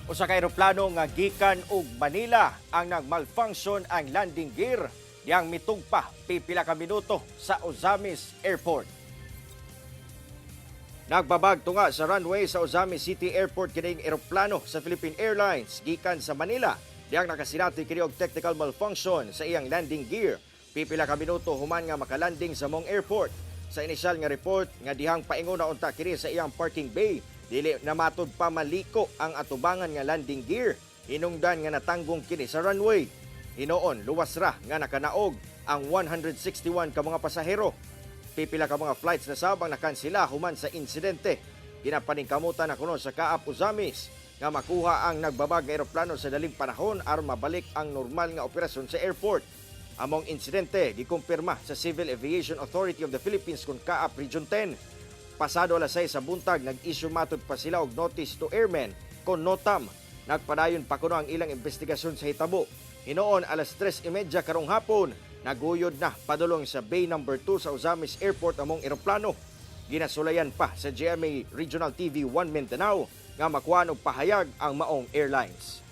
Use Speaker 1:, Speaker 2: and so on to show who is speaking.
Speaker 1: Usa ka eroplano nga gikan og Manila ang nagmalfunction ang landing gear diyang mitugpa pipila ka minuto sa Ozamiz Airport. Nagbabag tunga sa runway sa Ozamiz City Airport kining eroplano sa Philippine Airlines gikan sa Manila diyang nakasinati kini og technical malfunction sa iyang landing gear pipila ka minuto human nga makalanding sa maong airport. Sa inisyal nga report nga dihang paingon na unta kini sa iyang parking bay, dili na matud pa maliko ang atubangan nga landing gear hinungdan nga natanggong kini sa runway. Hinoon, luwas ra nga nakanaog ang 161 ka mga pasahero. Pipila ka mga flights na sab ang nakansela human sa insidente. Ginapaningkamutan na kuno sa CAAP Ozamiz nga makuha ang nagbabag nga eroplano sa daling panahon aron mabalik ang normal nga operasyon sa airport. Among insidente gikumpirma sa Civil Aviation Authority of the Philippines kon CAAP Region 10. Pasado alas 6 sa buntag, nag-issue matud pa sila og notice to airmen kon NOTAM. Nagpadayon pa kuno ang ilang investigasyon sa hitabo. Hinoon, alas 3:30 karong hapon, naguyod na padulong sa Bay number 2 sa Ozamiz Airport among eroplano. Ginasulayan pa sa GMA Regional TV 1 Mindanao nga makuha og pahayag ang maong airlines.